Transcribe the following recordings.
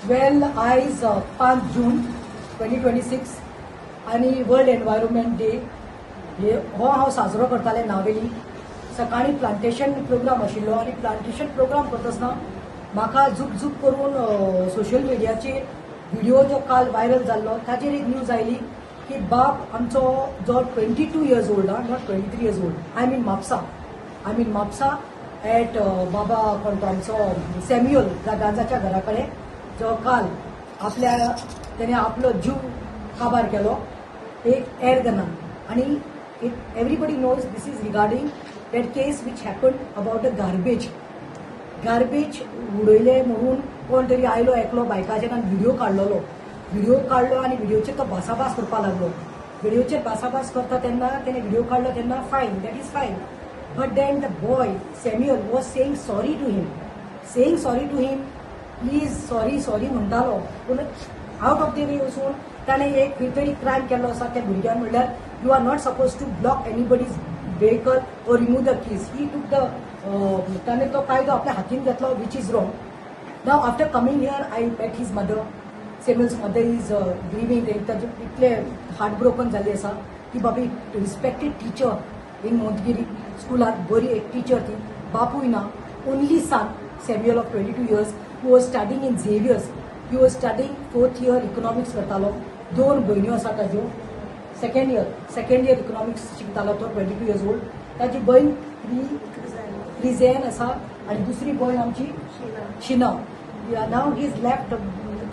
वेल, आयज 5 जून 2026 आनी world environment day हे हो हांव साजरो करताले नावेली. सकाळी प्लांटेशन प्रोग्राम आशिल्लो आनी प्लांटेशन प्रोग्राम करतासतना म्हाका झूप झूप करून सोशल मिडियाचेर व्हिडिओ जो काल व्हायरल जाल्लो, ताचेर एक न्यूज आयली की बाब आमचो जो 22 years old, not 23 years old. I mean Mapusa, I mean Mapusa at बाबा कोण तो आमचो सॅम्युअल गांजाच्या घरा कडेन, जो काल आपल्या त्याने आपलो जीव काबार केलो एक एअर गनान. आणि it everybody knows this is regarding that case which happen about the garbage. Garbage उडयले म्हणून कोण तरी आयलो एकलो बायकाचेर आनी व्हिडिओ काडलेलो. व्हिडिओ काडलो आनी व्हिडिओचेर तो भासाभास करपाक लागलो. व्हिडिओचेर भासाभास करता तेन्ना तेणे व्हिडिओ काडलो तेन्ना, fine, that is fine, but then the boy Samuel was saying sorry to him, saying sorry to him, please, sorry, sorry म्हणटालो. पूण आउट ऑफ the वे वचून ताणें एक खंय तरी क्रायम केल्लो आसा त्या भुरग्यान. म्हणल्यार you are not suppose to block anybody's vehicle or remove the keys. He took the ताणें तो कायदो आपल्या हातीन घेतलो, which is wrong. Now, after coming here, I met his mother. Samuel's mother is grieving. ताजे इतले हार्ट ब्रोकन जाल्ली आसा की बाबा, रिस्पेक्टेड टिचर इन मोंतगिरी स्कुलात, बरी एक टिचर ती, बापूय ना, only son Samuel of 22 years, who was studying in Xavier's. He was studying fourth year, economics करतालो. दोन भयण्यो आसा ताज्यो. सेकंड इयर इकॉनॉमिक्स शिकतालो तो, 22 इयर्स ओल्ड. ताजी बहीण क्रिझेन आसा आनी दुसरी भयण आमची शिना. नाव he is left.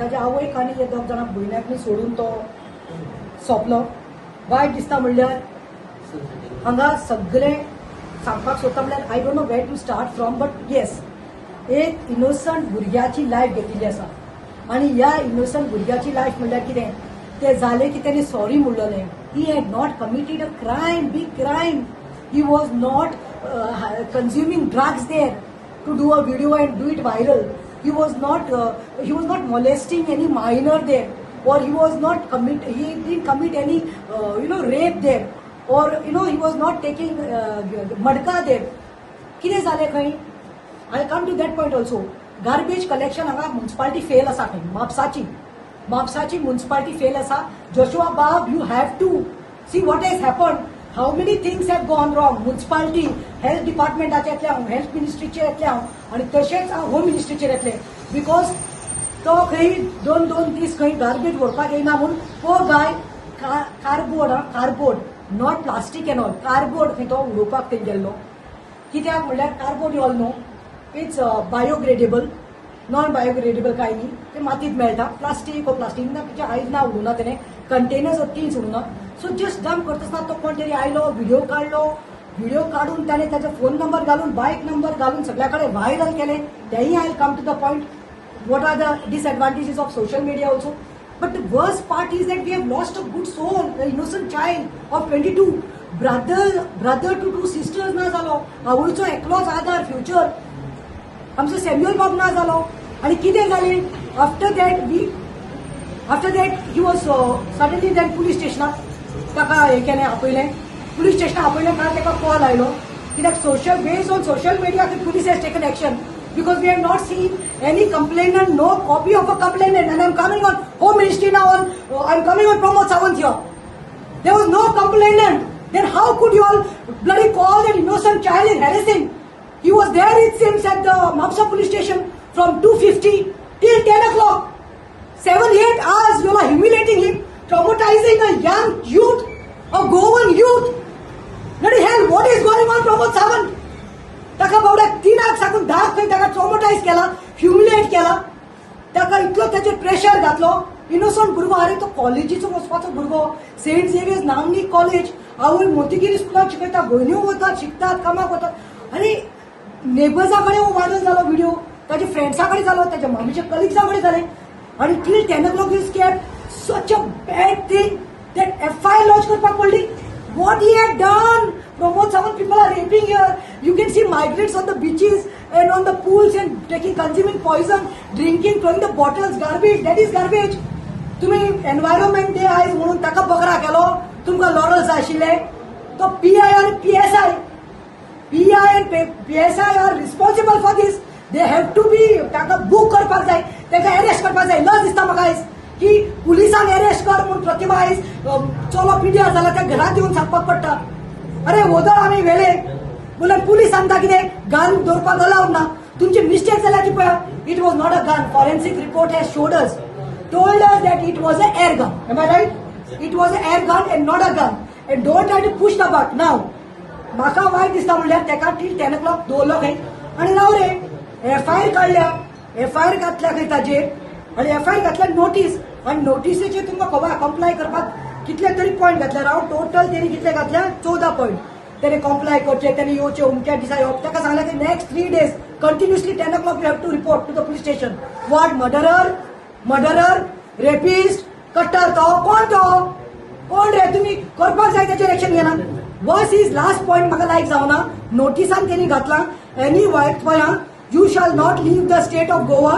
ताज्या आवयक आनी हे दोग जाणां भयण्याक सोडून तो सोंपलो. वायट दिसता. म्हणल्यार हांगा सगळे सांगपाक सोदता, म्हणल्यार I don't know where to start from, but yes, एक इनोसंट भुरग्याची लायफ घेतिल्ली आसा. आनी ह्या इनोसंट भुरग्याची लायफ म्हणल्यार कितें तें जालें की तेणे sorry म्हणलेलें. He had not committed a crime, big crime. He was not consuming drugs there to do a video and do it viral. He was not molesting any minor there, or he was not commit he didn't commit any rape there, or he was not taking matka there. कितें जालें खंय? I come to that point also. Garbage collection हांगा municipality fail आसा खंय. म्हापसाची municipality fail आसा. Joshua बाब, you have to see what has happen, how many things have gone wrong. Municipality, health डिपार्टमेंटाचे येतले हांव, हेल्थ मिनिस्ट्रीचेर येतले हांव आनी तशेंच हांव होम मिनिस्ट्रीचेर येतले, because तो खंय दोन दोन दीस खंय गार्बेज व्हरपाक येयना म्हूण पो गाय कार्डबोर्ड, आं, cardboard, not plastic and all, cardboard खंय तो उडोवपाक थंय गेल्लो. कित्याक म्हणल्यार cardboard, you all know, it's biodegradable, non biodegradable कांय न्ही. ते मातीत मेळटा. प्लास्टीक हो प्लास्टीक ना, तेच्या आयज ना उडोवना तेणे, कंटेनर्स हो टीन्स उडोवना. सो जस्ट डंप करतासतना तो कोण तरी आयलो, व्हिडिओ काडलो. व्हिडिओ काडून ताणें ताचो फोन नंबर घालून, बायक नंबर घालून सगळ्या कडेन व्हायरल केले. तेंय I come to the point, what are the disadvantages of social media also. But the worst part is that we have lost a good soul, an innocent child of 22, brother to two sisters ना जालो. आवयचो एकलोच आधार, future आमचो Samuel बाब ना जालो. आनी कितें जालें after that he was suddenly then police स्टेशनाक ताका हें केलें, आपयलें. पुलीस स्टेशनाक आपयलें कारण ताका कॉल आयलो. कित्याक social based on social media police has taken action, because we have not seen any complainant, no copy of a complainant. And I'm coming on Home Ministry now, on I'm coming on Pramod Sawant here. There was no complainant. Then how could you all bloody call that innocent child and harass him? He was there, it seems, at the Mapsa police station from 2:50 till 10 o'clock. 7, 8 hours you are humiliating him, traumatizing a young youth, a Goan youth. Bloody hell, what is going on, Pramod Sawant? ताका बावड्याक तिनाक साकून धाक खंय ताका ट्रॉमटायज केला, humiliate केला ताका, इतलो ताचेर प्रेशर घातलो. इनोसंट भुरगो. अरे, तो कॉलेजीचो वचपाचो भुरगो, सेंट झेवियर्स नामनी कॉलेज. आवय मोतीगिरी स्कुलात शिकयता, भयण्यो वतात, शिकतात, कामाक वतात. आनी नेबर्सा कडेन हो व्हायरल जालो व्हिडिओ, ताच्या फ्रेंड्सा कडेन जालो, ताच्या मामीच्या कलिग्सा कडेन जालें. आनी till 10 o'clock is kept. Such a bad thing that FIR lodge करपाक पडली. What he had done, Pramod Sawant? People are raping here. You can see migrants on the beaches and on the pools and taking, consuming poison, drinking, throwing the bottles, garbage. That is garbage. तुम्ही environment day आयज म्हणून ताका बकरा केलो. तुमकां laurels आशिल्ले. तो PI आनी PSI, PI and PSI are responsible for this. They have to be, ताका बूक करपाक जाय, ताका अरेस्ट. करपाक जाय. लज दिसता म्हाका आयज की पुलिसान अरेस्ट कर म्हूण प्रतिमा आयज चलो पिड्यार जाला त्या घरात येवन सांगपाक पडटा. अरे, वोदोळ आमी व्हेले म्हणल्यार पुलीस सांगता कितें, गन दवरपाक अलावड ना. तुमची मिस्टेक जाल्या ती पळय. It was not a gun. Forensic report has showed us, told us that it was a air gun. Am I right? It was a air gun and not a gun. And don't try to push the buck now. म्हाका वायट दिसता म्हणल्यार तेका till 10 ओ clock दवरलो खंय आनी राव रे, FIR काडल्या, एफआयआर घातल्या खंय ताजेर आनी एफआयआर घातल्या नोटीस आनी नोटीसीचेर तुमकां खबर कंप्लाय करपाक कितले तरी पॉयंट घातले. राव, टोटल तेणी कितले घातल्या? 14 पॉयंट. तेणे कंप्लाय करचे, तेणे येवचे अमक्या दिसा येवप. ताका सांगलें की next 3 days continuously 10 o'clock you have to report to the police station. What murderer, murderer, rapist, cutter तो कोण? तो कोण रे? तुम्ही करपाक जाय तेचेर एक्शन घेना. वर्स is last point म्हाका लायक जावना. नोटिसान तेणी घातला एनी वायट पळया, you shall not leave the state of Goa,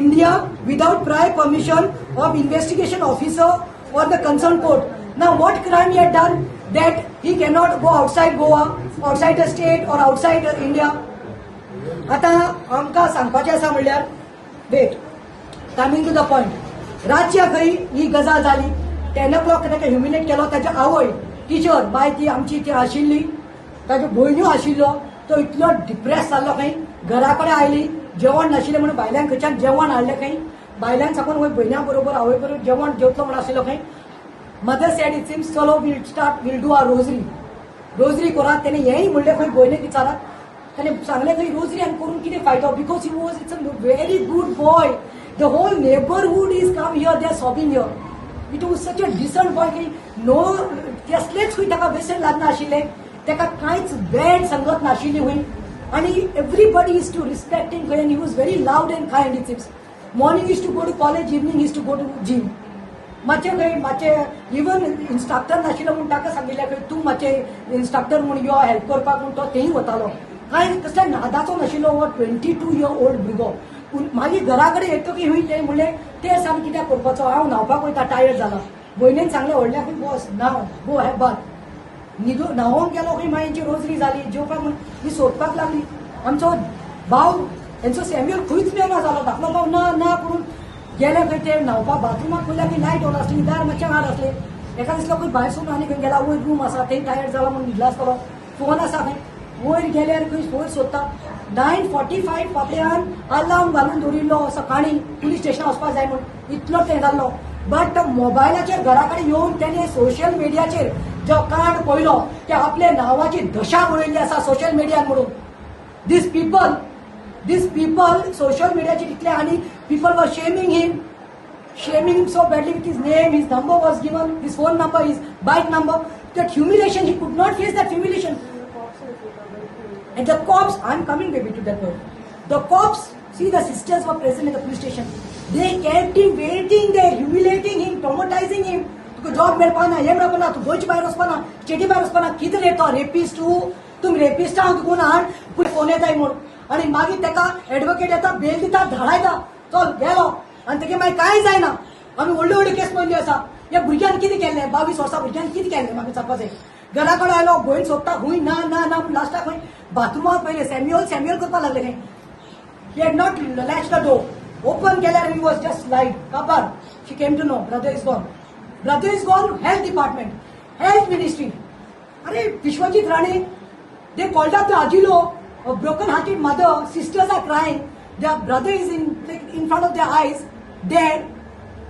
India without prior permission of investigation officer or the concerned court. Now, what crime he had done that he cannot go outside Goa, outside the state or outside India? आता आमकां सांगपाचें आसा म्हणल्यार, wait, coming to the point, रातच्या खंय ही गजाल जाली. 10 ओ clock ताका ह्युमिलेट केलो. ताच्या आवय टिचर बाय ती आमची ती आशिल्ली, ताच्यो भयण्यो आशिल्लो. तो इतलो डिप्रेस जाल्लो खंय. घरा कडेन आयली, जेवण नाशिल्लें म्हणून भायल्यान खंयच्यान जेवण हाडलें खंय. भायल्यान साकून वयर भयण्यां बरोबर आवय बरोबर जेवण जेवतलो म्हण आशिल्लो खंय. Mother said, it seems, चलो, we'll start, we'll do our rosary. Rosary करात. तेणे हेंय म्हणलें खंय, भयणीक विचारात. ताणें सांगलें खंय, रोजरी आनी करून कितें फायदो? Because he was it's a very good boy. The whole neighbourhood is come here, they are sobbing here. It was such a decent boy की नो कसलेच खंय ताका व्यसन लागनाशिल्लें, ताका कांयच बॅड संगत नाशिल्ली खंय आनी everybody used to respect him खंय. आनी he was very loud and kind, it seems. Morning used to go to college, evening used to go to gym. मातशें खंय मातशें इवन इन्स्ट्रक्टर नाशिल्लो म्हूण ताका सांगिल्लें खंय, तूं मातशें इन्स्ट्रक्टर म्हूण यो हेल्प करपाक म्हूण. तो थंय वतालो. कांय कसल्या नादाचो नाशिल्लो हो 22 इयर ओल्ड भुरगो. पूण मागीर घरा कडेन येतकीर खंय तें म्हणलें, तें आमी कित्याक करपाचो, हांव न्हांवपाक वयता, टायर्ड जाला. भयणीन सांगलें व्हडल्या खंय, बस न्हांव, गो have bath. न्हिदू न्हांवोंक गेलो खंय. मागीर हेंची रोजरी जाली, जेवपाक म्हूण ही सोदपाक लागली. आमचो भाव हेंचो सॅम्युअल खंयच मेळना जालो. धाकलो भाव ना ना करून गेले खंय. ते न्हांवपाक बाथरुमाक पळयल्यार की लायट ऑन आसली, दार मातशें आड आसलें. एका दिसलो खंय भायर सून आनी खंय गेला. वयर रूम आसा थंय टायर्ड जाला म्हणून न्हिदला आसतलो, फोन आसा खंय. वयर गेल्यार खंय वयर सोदता. 9:45 बाबड्यान अलार्म घालून दवरिल्लो सकाळीं पुलीस स्टेशनार वचपाक जाय म्हूण, इतलो तें जाल्लो. बट मोबायलाचेर घरा कडेन येवन तेणे सोशल मिडियाचेर जो कांड पळयलो की आपल्या नांवाची दशा बरयल्ली आसा सोशल मिडियान म्हणून. These people social मिडियाचेर इतले आनी people were shaming him, shaming him so badly with his name, his number was given, his phone number, his bike number. That humiliation, he could not face that humiliation. And the cops, I'm coming, baby, to that word. The cops, see, the sisters were present in the police station. They kept him waiting there, humiliating him, traumatizing him. तुका job मेळपा ना, हें मेळपा ना, तूं गोंयचे भायर वचपा ना, स्टेटी भायर वचपा ना. कितें रे तो रेपिस्ट तूं? तुमी रेपिस्टा हांव तुका हाड, फोन येताय म्हूण. आनी मागीर ताका एडवोकेट येता, बेल दिता, धाडायता, चल गेलो. आनी तेगे मागीर कांय जायना. आमी व्हडल्यो व्हडल्यो केस पळयल्ल्यो आसा. ह्या भुरग्यान कितें केल्लें? 22 वर्सां भुरग्यान कितें केल्लें? म्हाका विचारपा जाय. घरा कडेन आयलो, भयण सोदता खंय, ना ना ना. लास्टाक खंय बाथरुमात पयलें सॅम्युअल सॅम्युअल करपाक लागले खंय. He had not latched the door. Open केल्यार he was just light काबार. She came to know brother is gone, brother is gone. Health department, health ministry, अरे Vishwajit Rane, they called up the Ajilo, a broken hearted mother, sisters are crying. Their brother is in like, in front of their eyes, dead.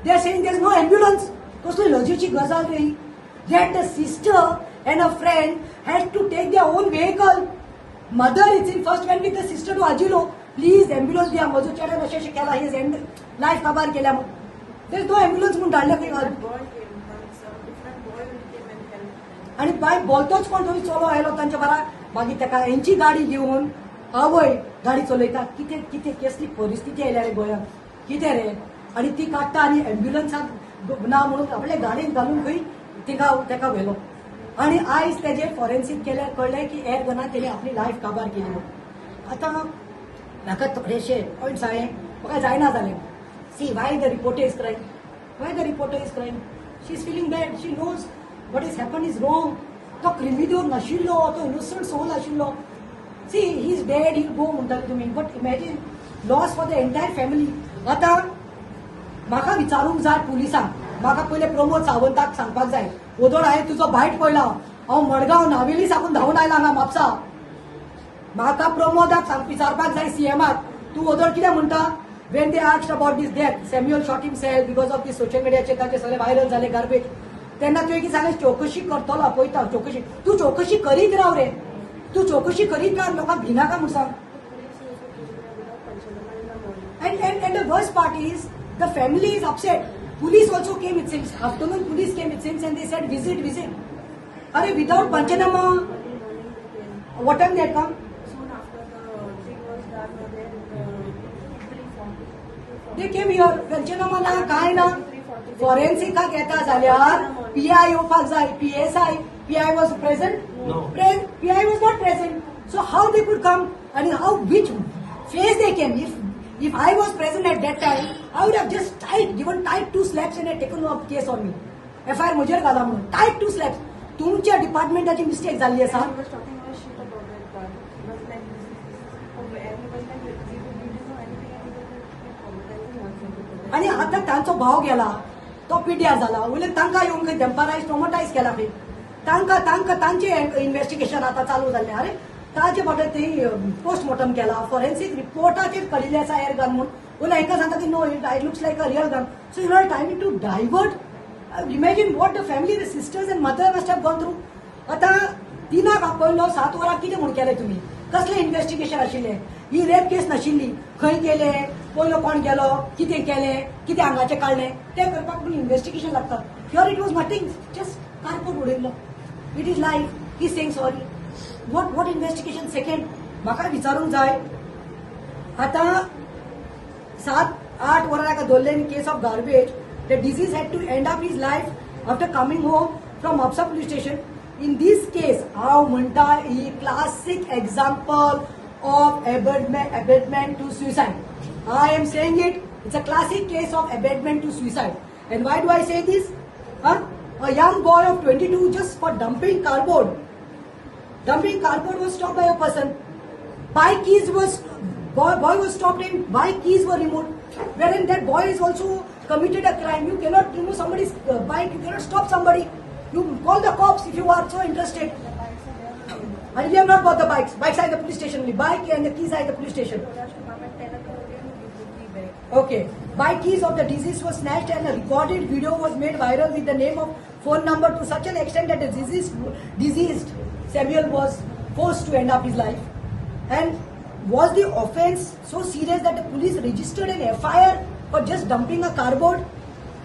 They are saying there is no ambulance. कसली लजेची गजाल रे ही. That the sister and a friend had to take their own vehicle. Mother is in first went with the sister to Ajilo. Please ambulance द्या, म्हजो चेड्यान अशें अशें केला, his end life काबार केल्या म्हूण. There is no ambulance म्हूण धाडले खंय. Boy came, some different boy came and helped. आणि बाय बोलतोच कोण तरी चलो आयलो तांच्या बारा. मागीर ताका हेंची गाडी घेवन आवय गाडी चलयता. कितें कितें कसली परिस्थिती आयल्या रे गोंयांत, कितें रे? आनी ती काडटा आनी एम्ब्युलन्साक ना म्हणून आपल्या गाडयेन घालून खंय तिका ताका व्हेलो. आनी आयज तेजे फॉरेन्सीक केल्यार कळ्ळें की एअर गनान तेणी आपली लायफ काबार केली म्हणून. आतां म्हाका थोडेशे पॉयंट्स हांवें म्हाका जायना जालें. See, why the reporter is crying? Why the reporter is crying? She is feeling bad. She knows what is happen is wrong. तो क्रिमिदोर नाशिल्लो, तो इनोसंट सोल आशिल्लो. See, he is dead, he go म्हणटाले तुमी, but imagine loss for the entire family. आतां म्हाका विचारूंक जाय पुलिसांक. म्हाका पयलें प्रमोद सावंताक सांगपाक जाय, वोदोळ हांवें तुजो बायट पळयला, हांव मडगांव नावेली साकून धांवून आयला हांगा म्हापसा. म्हाका प्रमोदाक सांग विचारपाक जाय, सीएमाक, तूं वोदोळ कितें म्हणटा when they asked about this death, Samuel shot himself because of this social मिडियाचेर ताचे सगळे व्हायरल जाले गार्बेज, तेन्ना तुवें कितें सांगलें? चवकशी करतलो, पळयता चवकशी. तूं चवकशी करीत राव रे, तूं चवकशी करीत राव, लोकांक भिनाका म्हूण सांग. The police also came there without panchanama in the morning. And the worst part is the family is upset. Police also came, it seems. Afternoon police came, it seems, and they said visit, visit. Arey, without panchanama, Early morning they came. What time they had come? Soon after the thing was done, there 3:40. They came here. पंचनामा ना काय ना. फॉरेन्सिकाक येता जाल्यार PI येवपाक जाय, PSI. PI was present? No. PI was not present. So how they could come and how, which face they came? If I was present at that time, I would have just tight given tight two slaps and had taken up case on me. FIR म्हजेर घाला म्हणून tight two slaps. तुमच्या डिपार्टमेंटाची mistake जाल्ली आसा. He was talking all shit about that gun. He was like, this is, this is, oh, and he was like, we didn't know anything, and he was like, traumatizing us into आणि आता तांचो भाव गेला, तो पिड्यार जाला, वयल्यान तांकां येवन खंय देंपरायज ट्रोमटायज केला खंय. तांकां तांकां तांचें इन्वेस्टिगेशन आतां चालू जाल्लें. अरे, ताजे फाटल्यान ते पोस्टमॉर्टम केला, फॉरेन्सीक रिपोर्टाचेर कळिल्लें आसा एअर गन म्हूण. वयल्यान हांकां सांगता की no, it looks like a real gun. So you are trying to divert. Imagine what the family, the sisters and mother must have gone through. आतां तिनाक आपयलो, 7 वरां कितें म्हूण केलें तुमी? कसलें इन्वेस्टिगेशन आशिल्लें? ही रेप केस नाशिल्ली. खंय केलें, पयलो कोण गेलो, कितें केलें, कितें हांगाचें काडलें, तें करपाक पूण इन्वेस्टिगेशन लागता. Here it was nothing, just cardboard उडयल्लो. It is life, he saying sorry. What investigation? Second, म्हाका विचारूंक जाय, आतां 7-8 वरां ताका दवरलें in case of garbage. The deceased had to end up his life after coming home from Mapusa police station. In this case, हांव म्हणटा ही classic example of abetment to suicide. I am saying it, it's a classic case of abetment to suicide. And why do I say this? A young boy of 22, just for dumping cardboard, dumping cardboard, was stopped by a person. Bike keys was boy was stopped and bike keys were removed. Wherein that boy is also committed a crime. You cannot remove somebody's bike. You cannot stop somebody. You call the cops if you are so interested. The bikes are there. And we have not bought the bikes. Bikes are in the police station only. Bike and the keys are in the police station. Told us to come at 10 o'clock and give the key back. Okay. Bike keys of the deceased was snatched and a recorded video was made viral with the name of phone number to such an extent that the deceased Samuel was forced to end up his life. And was the offence so serious that the police registered an FIR for just dumping a cardboard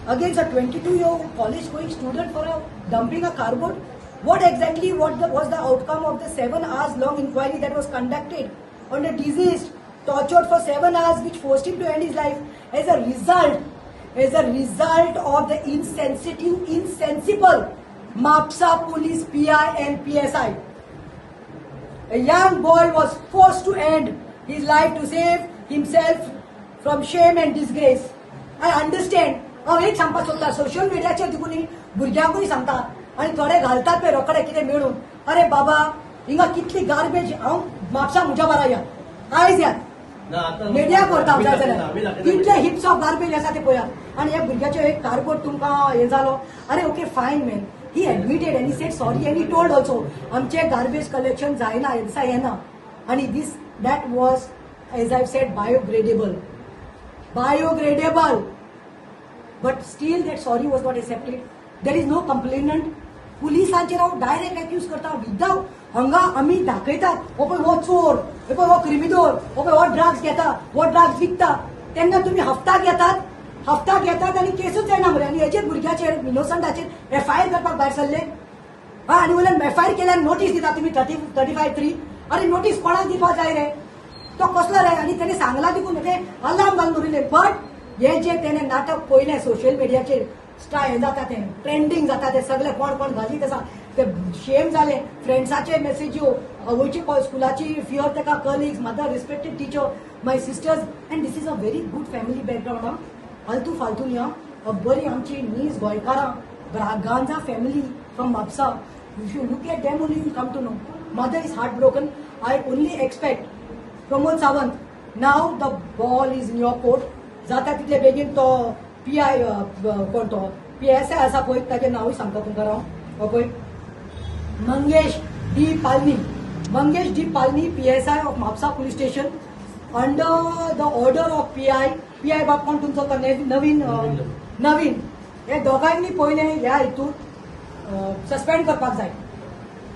against a 22-year-old college-going student for a dumping a cardboard? What exactly was the outcome of the 7 hours long inquiry that was conducted on the deceased, tortured for 7 hours, which forced him to end his life as a result of the insensitive, insensible Mapsa police PI and PSI? A young boy was forced to end his life to save himself from shame and disgrace. I understand. हांव एक सांगपाक सोदता, social मिडियाचेर देखून भुरग्यांकूय सांगता आनी थोडे घालतात पळय रोखडे कितें मेळून. अरे बाबा, हिंगा कितली गार्बेज. हांव म्हापसा म्हज्या बारा या, आयज या. ना आता. मिडिया करता आमी जाय दाखयता, आमी जाल्यार दाखयता. कितले हिप्स ऑफ गार्बेज आसा ते पळयात. आनी ह्या भुरग्याचें एक कार्डबोर्ड तुमकां हें जालो. अरे, okay, fine man, he admitted and he said sorry and he told also, आमचें गार्बेज कलेक्शन जायना, ह्या दिसा येना. आनी this that was, as I said, biodegradable, biodegradable, but still that sorry was not accepted. There is no complainant. पुलिसांचेर हांव direct accused करता without. हांगा आमी दाखयतात, हो पळय हो चोर, हे पळय हो क्रिमिनल, हो पळय हो ड्रग्स घेता, हो ड्रग्स विकता. तेन्ना तुमी हफ्ताक येतात, हफ्ताक येतात आनी केसूच जायना मरे. आनी हेचेर भुरग्याचेर, इनोसंटाचेर एफआयआर करपाक भायर सरले. हा, आनी वयल्यान एफआयआर केल्यार नोटीस दिता तुमी 35(3). अरे, नोटीस कोणाक दिवपाक जाय रे? तो कसलो रे? आनी तेणे सांगला देखून ते अलार्म घालून दवरिल्ले. बट हे जे तेणे नाटक पळयलें सोशल मिडियाचेर, स्टाय हें जाता, तें ट्रेंडींग जाता, ते सगळे कोण कोण घालीत आसा, ते शेम जाले. फ्रेंड्साचे मेसेज्यो, आवयची, स्कुलाची फियर ताका, colleagues, mother, respected teacher, my sisters, and this is a very good family background. हा, आलतू फालतू न्ही. हा, बरी आमची नीज गोंयकारां, Braganza family from Mapusa. If you look at them only, you come to know. Mother is heartbroken. I only expect Pramod Sawant, now the ball is in your court. जाता तितले बेगीन तो पी I कोण तो पी एस I आसा पळय, ताजें नांवूय सांगता तुमकां हांव. हो पळय, Mangesh D Palmi, Mangesh D Palmi, PSI of Mapusa police station, under the order of PI. PI बाब कोण तुमचो तो नवीन नवीन. हे दोगांयनी पयलें ह्या हितून सस्पेंड करपाक जाय.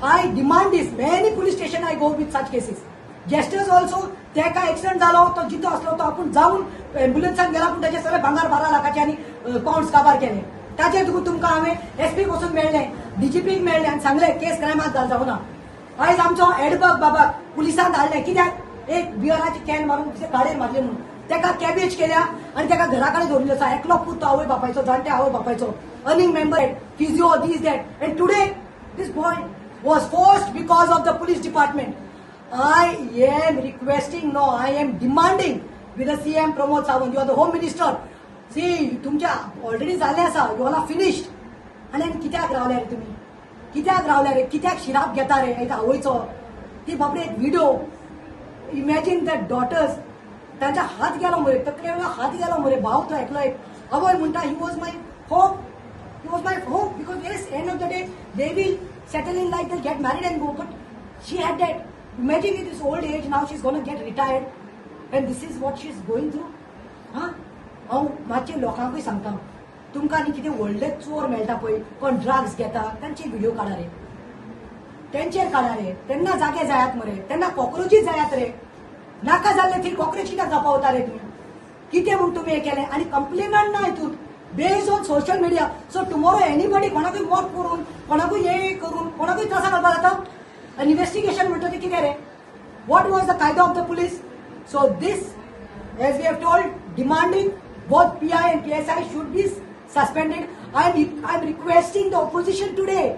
I demand this. Many police station I go with such cases. Jesters also. तेका एक्सिडंट जालो, तो जितो आसलो, तो आपूण जावन एम्ब्युलन्सान गेला, पूण ताचे सगळे भांगार 12 लाखाचे आनी पावंड्स काबार केले. ताचेर तुमकां हांवें एसपी वचून मेळ्ळें, डीजीपीक मेळ्ळें आनी सांगलें, केस क्रायमात घाल जावना. आयज आमचो एडबर्ग बाबाक पुलिसान धाडलें. कित्याक? एक बियराची can मारून गाडयेर मारली म्हणून तेका कॅबेज केल्या आनी तेका घरा कडेन दवरिल्लो आसा. एकलो पूत तो आवय बापायचो, जाणटे आवय बापायचो, earning member, physio, this, that, and today this boy was forced because of the police department. I am requesting, no, I am demanding with the CM Pramod Sawant, you are the home minister. See, तुमच्या already जाल्लें आसा, you all are finished. आनी कित्याक रावल्या रे तुमी? कित्याक रावल्या रे? कित्याक शिराप घेता रे एक आवयचो? ती बाबडी एक विडो. Imagine the daughters. तांच्या हात गेलो मरे, तकले वयलो हात गेलो मरे. भाव तो एकलो एक. आवय म्हणटा, "He was my hope, he was my hope," because yes, end of the day they will settle in life, they get married and go, but she had that. Imagine, in this old age, now she is gonna get retired and this is what she is going through. हा, हांव मातशें लोकांकूय सांगता, तुमकां आनी कितें व्हडले चोर मेळटा पळय, कोण ड्रग्स घेता, तांचे व्हिडिओ काडा रे, तेंचेर काडा रे. तेन्ना जागे जायात मरे, तेन्ना कॉक्रोचीस जायात रे. नाका जाल्ले थंय कॉक्रोच कित्याक जावपा रे तुम्ही? कितें म्हूण तुमी हें केलें? आनी कंप्लेनंट ना हितून, based on social media. So tomorrow anybody कोणाकूय मॉक करून, कोणाकूय हे करून, कोणाकूय त्रासा घालपाक जाता. इन्व्हेस्टिगेशन म्हणटा ते कितें रे? What was the कायदो of the police? So this, as we have told, demanding both PI and PSI should be suspended. I am requesting the opposition today,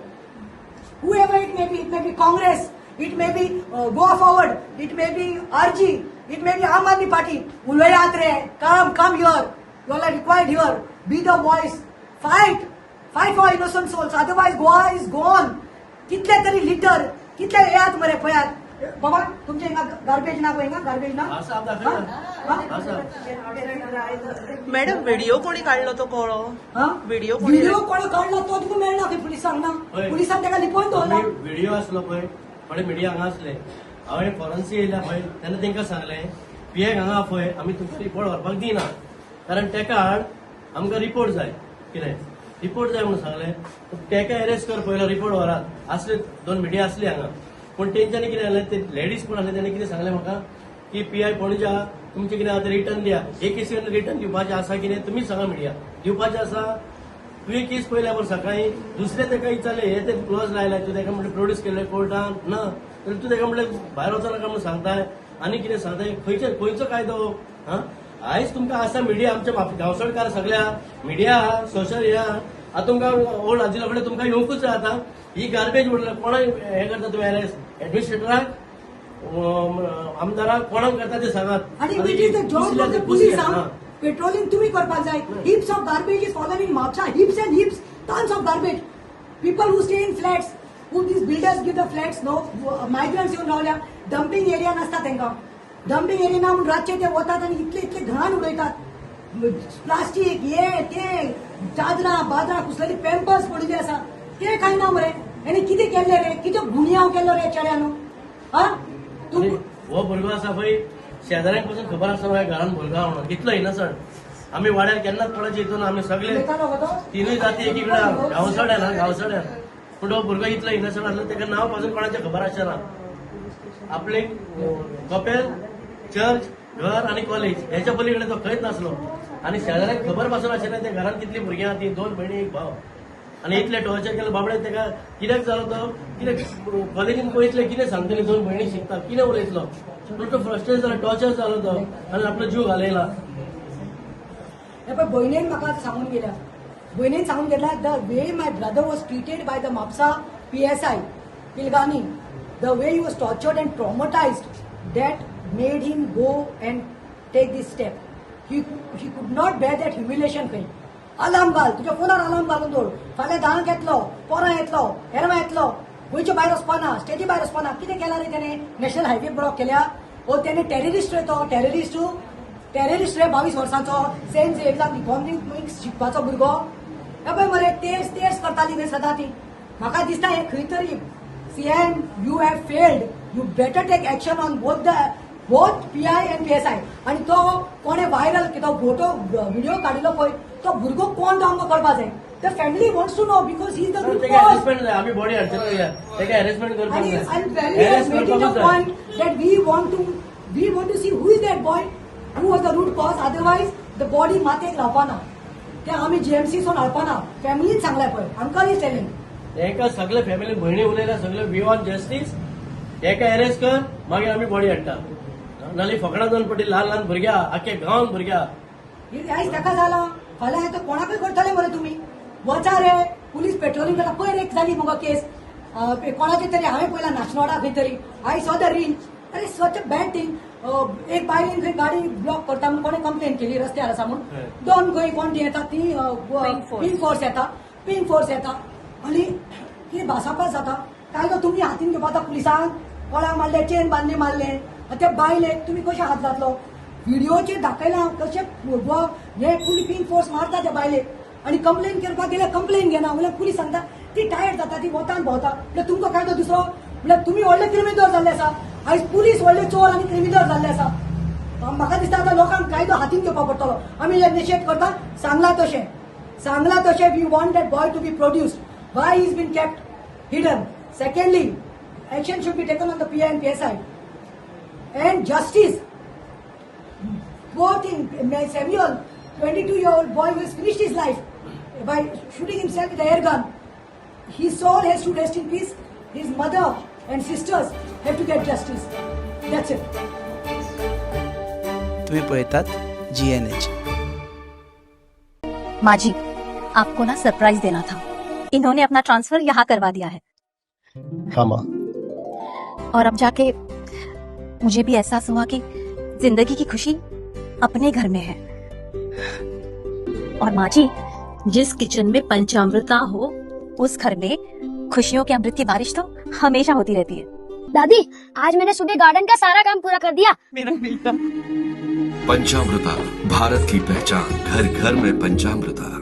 whoever it may be, it may be Congress, it may be Goa Forward, it may be RG, it may be Aam Aadmi Party. उलयात रे, come, come here. You all are required here. Be the voice. Fight. Fight for innocent souls. Otherwise, Goa is gone. कितले तरी litre, कितले येयात मरे, पळयात बाबा, तुमचे हिंगा गार्बेज ना पळय, हिंगा गार्बेज ना. आसा, हांव दाखयता. हा? आसा. मॅडम, व्हिडिओ कोणी काढलो तो कळ्ळो? हा? व्हिडिओ कोणी व्हिडिओ कोणी काढला तो तुका मेळना खंय, पुलिसांक ना. हय. पुलिसान ताका लिपोवन दवरला. व्हिडिओ आसलो पळय, थोडे मिडिया हांगा आसले. हांवें फॉरेन्सीक येयल्या पळय, तेन्ना तांकां सांगलें, पीएक हांगा आपय, आमी तुमकां रिपोर्ट व्हरपाक दिना, कारण तेका आड आमकां रिपोर्ट जाय. कितें रिपोर्ट जाय म्हणून सांगलें. तेका अरेस्ट कर पयलो, रिपोर्ट व्हरात. आसले दोन मिडिया आसली हांगा, पूण तेंच्यांनी कितें जालें, ते लेडीज कोण आसले, तेणी कितें सांगलें म्हाका की पी I Panaji तुमचें कितें आतां रिटर्न दिया. हे केसीन रिटर्न दिवपाचें आसा कितें, तुमी सांगा. मिडिया दिवपाचें आसा. तुवें केस पळयल्या बरोबर सकाळी दुसरें तेका विचारलें, हे ते क्लॉज लायला, तूं तेका म्हणलें प्रोड्यूस केल्लें कोर्टान ना, तर तूं तेका म्हणलें भायर वचो नाका म्हणून सांगताय आनी कितें सांगताय? खंयचे खंयचो कायदो? हा, आयज तुमकां आसा मिडिया, आमच्या गांवसडकार सगळ्या मिडिया, सोशल ह्या. आतां तुमकां ओल्ड आजिलो कडेन तुमकां येवंकूच जाय. आतां ही गार्बेज उरला, कोणाक हें करता तुमी अरेस्ट? एडमिनिस्ट्रेटराक, आमदाराक, कोणाक करता ते सांगात. आणि it is the job of the police. Patrolling तुम्ही करपाक जाय. Heaps of garbage is fallen in Mapusa, heaps and heaps, tons of garbage. People who stay in flats, who these builders give the flats, no, migrants येवन रावल्या. Dumping area नासता तांकां. Dumping area ना म्हणून रातचे ते वतात आनी इतले इतले घाण उडयतात, प्लास्टीक हे ते, चादरां बादरां कुसलेली, पेम्पर्स पडिल्ली आसा. ते कांय ना मरे. आनी कितें केल्लें रे? कितें गुन्यांव केल्लो रे चेड्यान? हा, तूं आनी हो भुरगो आसा पळय, शेजाऱ्यांक पासून खबर आसा माझ्या घरान भुरगो आहा म्हणून. इतलो इनसंट. आमी वाड्यार केन्नाच कोणाचे हितून आमी सगळे उलयतालो गो तो. तिनूय जाती एकीकडे गांवसड्यान, हा, गांवसड्यान. पूण हो भुरगो इतलो इनसंट आसलो, तेका नांव पासून कोणाचें खबर आसचें ना. आपले कपेल, चर्च, घर आनी कॉलेज हेच्या पलीकडे तो खंयच नासलो. आनी शेजाऱ्यांक खबर पासून आशिल्लें ते घरात कितली भुरगीं आहा ती, दोन भयणी, एक भाव. आनी इतले टॉर्चर केलें बाबडे तेका. कित्याक जालो तो? कितें कॉलेजीन पळयतले, कितें सांगतले? दोन भयणी शिकता, कितें उलयतलो? पूण तो फ्रस्ट्रेट जालो, टॉर्चर जालो तो आनी आपलो जीव घालयला. हे पळय, भयणीन म्हाका आतां सांगून गेल्या, भयणीन सांगून गेल्या, the way my brother was treated by the Mapusa PSI Pilgani, the way he was tortured and traumatized, that made him go and take this step. He could not bear that humiliation. खंय alarm घाल, तुज्या फोनार alarm घालून दवर, फाल्यां 10क येतलो, पोरां येतलो, हेरवां येतलो, गोंयच्या भायर वचपाना, स्टेटी भायर वचपाना. कितें केलां रे तेणें? नॅशनल हायवे ब्लॉक केल्या? ओ तेणें टेररिस्ट रे तो, टेररिस्ट. टेररिस्ट रे 22 वर्सांचो सेंट झेवियर्साक इकॉनॉमिक्स शिकपाचो भुरगो. हे पळय मरे, तेच तेच करताली न्ही सदां ती. म्हाका दिसता हें खंय तरी CM, you have failed. You better take action on both PI and PSI. आनी तो कोणे व्हायरल तो फोटो व्हिडिओ काडिल्लो पळय, तो भुरगो कोण तो आमकां कळपा जाय. The family wants to know because he is the तेका हॅरेसमेंट जाय. आमी बॉडी हाडचे, तेका हॅरेसमेंट करपाक आणि जाय. And family has Arrest made it a करपाकूच जाय. point that we want to see who is that boy, who was the root cause. Otherwise the body मातयेक लावपाना ते आमी जीएमसी सोन हाडपाना. फॅमिलीन सांगलाय पळय, अंकल is telling. हेका सगळे फॅमिली भयणी उलयल्या सगळे, we want justice. हेका अरेस्ट कर, मागीर आमी बॉडी हाडटा. नाल्यार फकडां जावन पडटी. ल्हान ल्हान भुरग्या, आख्या गांवान भुरग्या. आयज ताका जाला, फाल्यां आतां कोणाकूय करतले मरे तुमी. वचा रे, पुलीस पेट्रोलिंग करता. पयर एक जाली मुगो केस कोणाची तरी, हांवें पळयला नाशनोडा खंय तरी. I saw the reel. अरे, सच अ बॅड थींग. एक बायलेन खंय गाडी ब्लॉक करता म्हणून कोणें कंप्लेन केली रस्त्यार आसा म्हणून. दोन खंय कोण ती येता ती Pink force. Pink force येता, पिंक फोर्स येता आनी कितें भासाभास जाता. कायदो तुमी हातीन घेवपा. पुलिसांक कोणाक मारले, चेन बांदली मारले. आनी त्या बायलेक तुमी कशें हात घातलो? व्हिडिओचेर दाखयला कशें हे पुलीस पिंक फोर्स मारता त्या बायलेक. आनी कंप्लेन करपाक गेल्यार कंप्लेन घेना. म्हणल्यार पुलीस सांगता ती टायर्ड जाता, ती वतान भोंवता. म्हणल्यार तुमकां कायदो दुसरो. म्हणल्यार तुमी व्हडले क्रिमिनल जाल्ले आसा. आयज पुलीस व्हडले चोर आनी क्रिमिनल जाल्ले आसा. म्हाका दिसता आतां लोकांक कायदो हातीन घेवपा पडटलो. आमी हे निशेध करता. सांगला तशें, सांगला तशें, we want that boy to be produced. Why is been kept hidden? Secondly, action should be taken on the PI and PSI and justice. Poor thing, Samuel, 22-year-old boy who has finished his life by shooting himself with an air gun. His soul has to rest in peace. His mother and sisters have to get justice. That's it. तुम्ही पळयतात GNH. माँ जी, आपको ना surprise देना था. इन्होंने अपना ट्रांसफर यहाँ करवा दिया है. हाँ माँ. और अब जाके मुझे भी एहसास हुआ कि जिंदगी की खुशी अपने घर में है. और माँ जी, जिस किचन में पंचामृता हो, उस घर में खुशियों के अमृत की बारिश तो हमेशा होती रहती है. दादी, आज मैंने सुबह गार्डन का सारा काम पूरा कर दिया. मेरा बेटा. पंचामृता, भारत की पहचान. घर घर में पंचामृता.